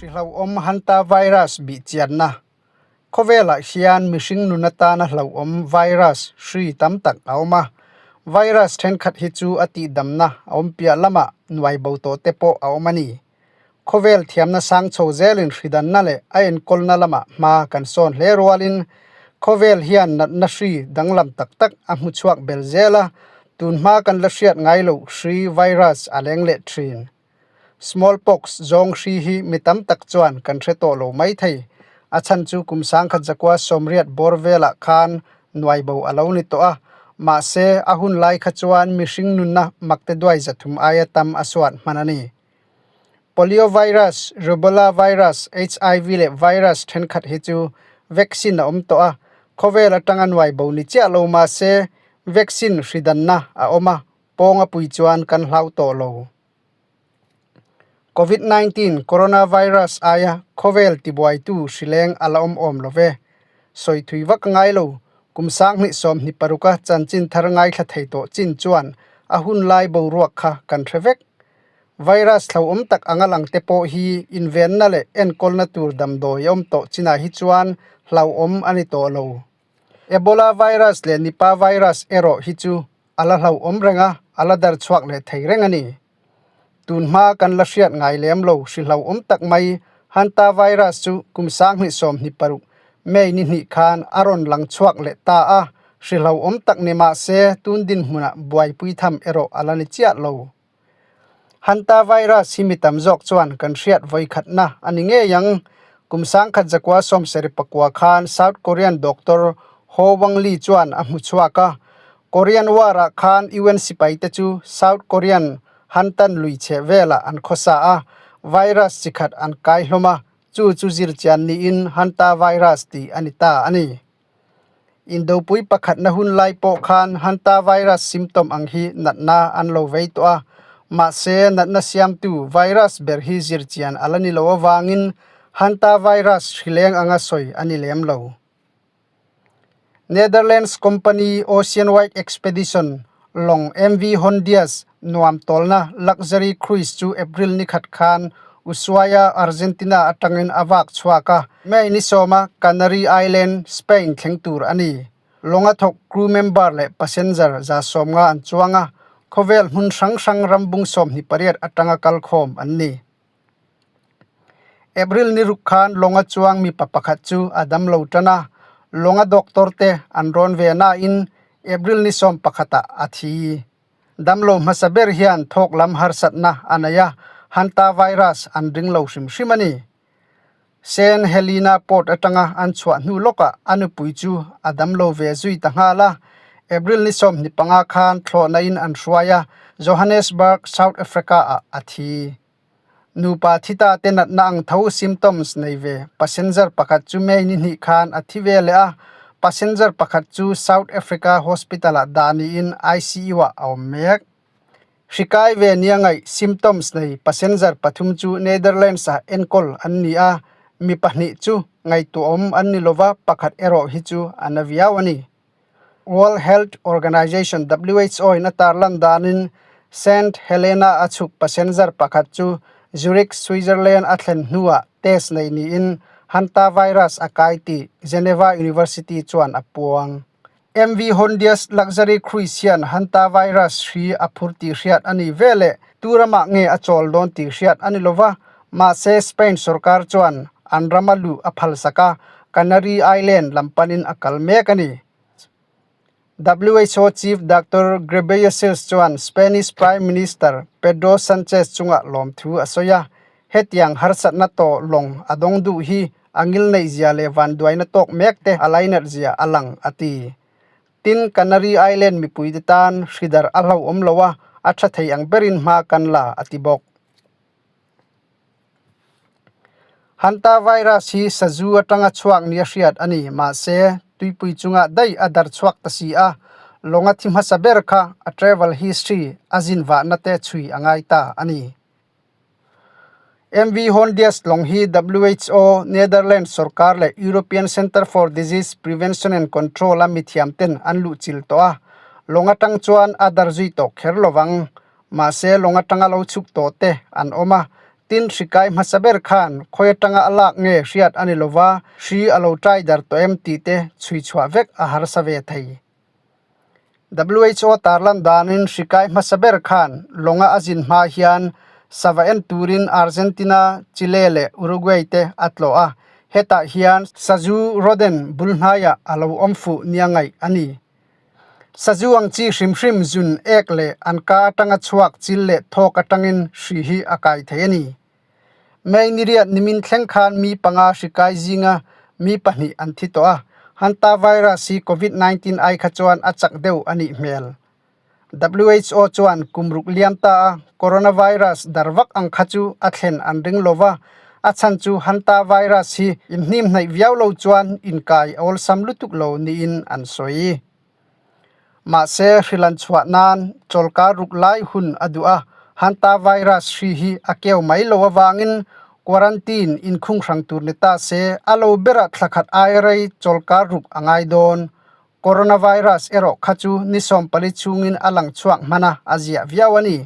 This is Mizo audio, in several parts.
Hri hlauhawm hantavirus bihchianna Khawvelah hian mihring nun atana hlauhawm virus hri tam tak a awm a. Virus thenkhat hi chu a tihdamna a awm piah lamah nuai bo tawh te pawh a awm a ni. Khawvel thiamna sang chho zelin hridanna leh a enkawlna lamah hma kan sawn hle rualin khawvel hian natna hri danglam tak tak a hmu chhuak bel zel a, tunhma kan la hriat ngai loh hri virus a leng leh thin. Smallpox zawng hri hi mi tam tak chuan kan hre tawh lo mai thei. A chhan chu kum sangkhat zakua sawmriat bawr velah khan nuai bo a lo ni tawh a, mahse a hun lai kha chuan mihring nunna makte duai zathum aia tam a suat hman a ni. Poliovirus, Rubella virus, HIV leh virus thenkhat hi chu vaccine a awm tawh a, khawvel atanga nuai bo ni chiah lo mahse vaccine hridanna a awm a, pawng a pui chuan kan hlau tawh lo. Covid 19 coronavirus aia khawvel tibuaitu hrileng a la awm awm lo ve. Sawi thui vak ngai lo, kum sanghnih sawmhnih paruka chanchin thar ngaithla thei tawh chin chuan a hun lai boruak kha kan hre vek. Virus hlauhawm tak anga lang te pawh hi invenna leh enkawlna tur damdawi a awm tawh chinah hi chuan hlauhawm a ni tawh lo. Ebola virus leh Nipah virus erawh hi chu a la hlauhawm reng a, a la dar chhuak leh thei reng a ni. Tun hma kan la hriat ngai lem lo hri hlauhawm tak mai Hantavirus chu kum sanghnih 26 May ni hnih khan a rawn lang chhuak leh ta a, hri hlauhawm tak ni mah se tun dinhmunah buaipui tham erawh a la ni chiah lo. Hantavirus hi mi tam zawk chuan kan hriat vawi khatna a ni ngei ang. Kum sangkhat zakua sawmsarih pakua khan South Korean doctor Ho Wang Lee chuan a hmu chhuak a. Korean War-ah khan UN sipaite chu South Korean Hantan lui chheh velah an khawsa a, virus chi khat an kai hlawm a, chu chu zirchian niin Hantavirus tih a ni ta a ni. Indopui pakhatna hun lai pawh khan hantavirus symptom ang hi natna an lo vei tawh a, mahse natna siamtu virus ber hi zirchian a la ni lo avangin hantavirus hrileng anga sawi a ni lem lo. Netherlands company Oceanwide Expedition lawng MV Hondius nuam tawlna luxury cruise chu April ni khat khan Ushuaia, Argentina atangin a vak chhuak a, May ni sawma Canary Island, Spain thleng tur a ni. Lawnga thawk crew member leh passenger za sawmnga an chuang a, khawvel hmun hrang hrang rambung 28 atanga kalkhawm an ni. April ni ruk khan lawnga chuang mipa pakhat chu a dam lo tan a, lawnga doctor te an rawn ve nain April ni sawm pakhatah a thi. Damlo hmasa ber hian thawk lam harsatna a nei a, hantavirus an ring lo hrim hrim a ni. Saint Helena port atanga an chhuah hnu lawkah a nupui chu a damlo ve zui ta nghal a, April ni 25 khan thlawhna in an hruai a, Johannesburg, South Africa-ah a thi. Nupa thi ta te natna ang tho symptoms nei ve passenger pakhat chu May ni hnih khan a thi ve leh a, passenger pakhat chu South Africa hospital-ah dah niin ICU-ah a awm mek. Hri kai ve nia ngaih symptoms nei passenger pathum chu Netherlands-ah enkawl an ni a, mi pahnih chu ngaihtuahawm an ni lova pakhat erawh hi chu a na viau a ni. World Health Organization, who, in a tarlan danin Saint Helena a chhuk passenger pakhat chu Zurich, Switzerland a thlen hnuah test nei niin hantavirus a kai tih Geneva University chuan a puang. MV Hondius Luxury Cruise hian hantavirus hri a phur tih hriat a ni veleh tu ramah nge a chawl dawn tih hriat a ni lova, mahse Spain sorkar chuan an rama luh a phalsak a, Canary Island lam panin a kal mek a ni. Who Chief Doctor Ghebreyesus chuan Spanish Prime Minister Pedro Sanchez chungah lawmthu a sawi a, hetiang harsatna tawh lawng a dawng duh hi a ngilneih zia leh vanduaina tawk mek te a lainat zia a lang a ti. Tin, Canary Island mipuite tan hridar a hlauhawm lo a, a tha thei ang berin hma kan la a ti bawk. Hantavirus hi sazu atanga chhuak nia hriat a ni. Mahse, tuipui chungah daih a dar chhuak ta si a, lawnga thi hmasa ber kha a travel history a zin vahna te chhui a ngai ta a ni. MV Hondius lawng hi who, Netherlands sorkar leh European Centre for Disease Prevention and Control a mithiam ten an luhchilh tawh a, lawng atang chuan a dar zui tawh kher lovang. Mahse, lawng atanga lo chhuk tawh te an awm a. Tin, hri kai hmasa ber khan khawi atanga a lak nge hriat a ni lova, hri a lo tai dar tawh em tih te chhui chhuah vek a harsa ve thei. WHO tarlan danin hri kai hmasa ber khan lawnga a zin hma hian sava en turin Argentina, Chile leh Uruguay te a tlawh a, hetah hian sazu rodent bul hnaiah a lo awm fuh nia ngaih a ni. Sazu ang chi hrim hrim zun ek leh an ka atanga chhuak chil leh thawk atangin hri hi a kai thei a ni. May niriat nimin thleng khan mi panga hri kai zinga mi pahnih an thi tawh a, hantavirus hi Covid 19 ai kha chuan a chak deuh a nih hmel. WHO chuan kum ruk liam ta a coronavirus dar vak ang kha chu a thlen an ring lo va, a chhan chu hantavirus hi inhnim hnaih viau lo chuan inkai a awlsam lutuk lo niin an sawi. Mahse, hrilan chhuah nan chawlkar ruk lai hun a duh a, hantavirus hri hi a keu mai lo avangin quarantine inkhung hrang tur ni ta se a lo berah thla khat ai rei chawlkar ruk a ngai dawn. Coronavirus erawh kha chu ni 14 chhungin a lang chhuak hman a, a ziah viau a ni.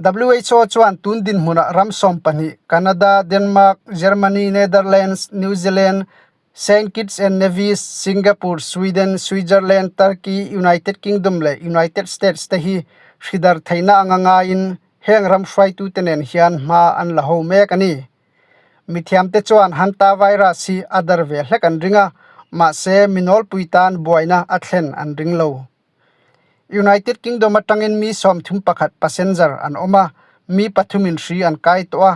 WHO chuan tun dinhmunah ram 12, Canada, Denmark, Germany, Netherlands, New Zealand, Saint Kitts and Nevis, Singapore, Sweden, Switzerland, Turkey, United Kingdom leh United States te hi hridar theihna anga ngaiin heng ram hruaitute nen hian hma an la ho mek a ni. Mithiamte chuan hantavirus hi a dar ve hlek an ring a, mahse mi nawlpui tan buaina a thlen an ring lo. United Kingdom atangin mi 31 passenger an awm a, mi pathumin hri an kai tawh a,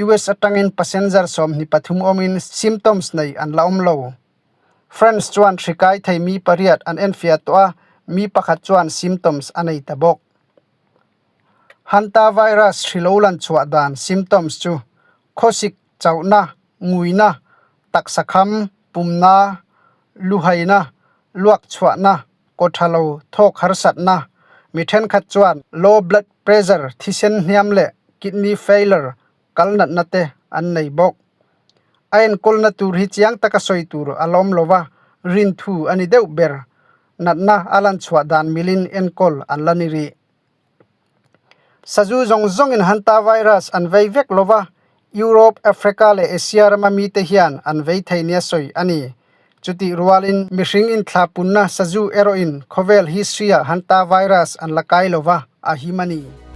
US atangin passenger 23 awmin symptoms nei an la awm lo. France chuan hri kai thei mi pariat an enfiah tawh a, mi pakhat chuan symptoms a nei ta bawk. Hantavirus hri lo lan chhuah dan symptoms chu khawsik chauhna, nguina, taksa kham, pumna, luhaina, luak chhuahna, kaw tha lo, thawk harsatna, mi thenkhat chuan low blood pressure, thisen hniam leh kidney failure kal natna te an nei bawk. A enkawlna tur hi chiang taka sawi tur a lawm lo va, rinthu a ni deuh ber. Natna a lan chhuah dan milin enkawl an la ni rih. Sazu zawng zawngin hantavirus an vei vek lo va, Europe, Africa leh Asia rama mite hian an vei thei nia sawi a ni. Chutih rualin mihring inthlapunna sazu erawhin khawvel history-ah hantavirus an la kai lo va, a him a ni.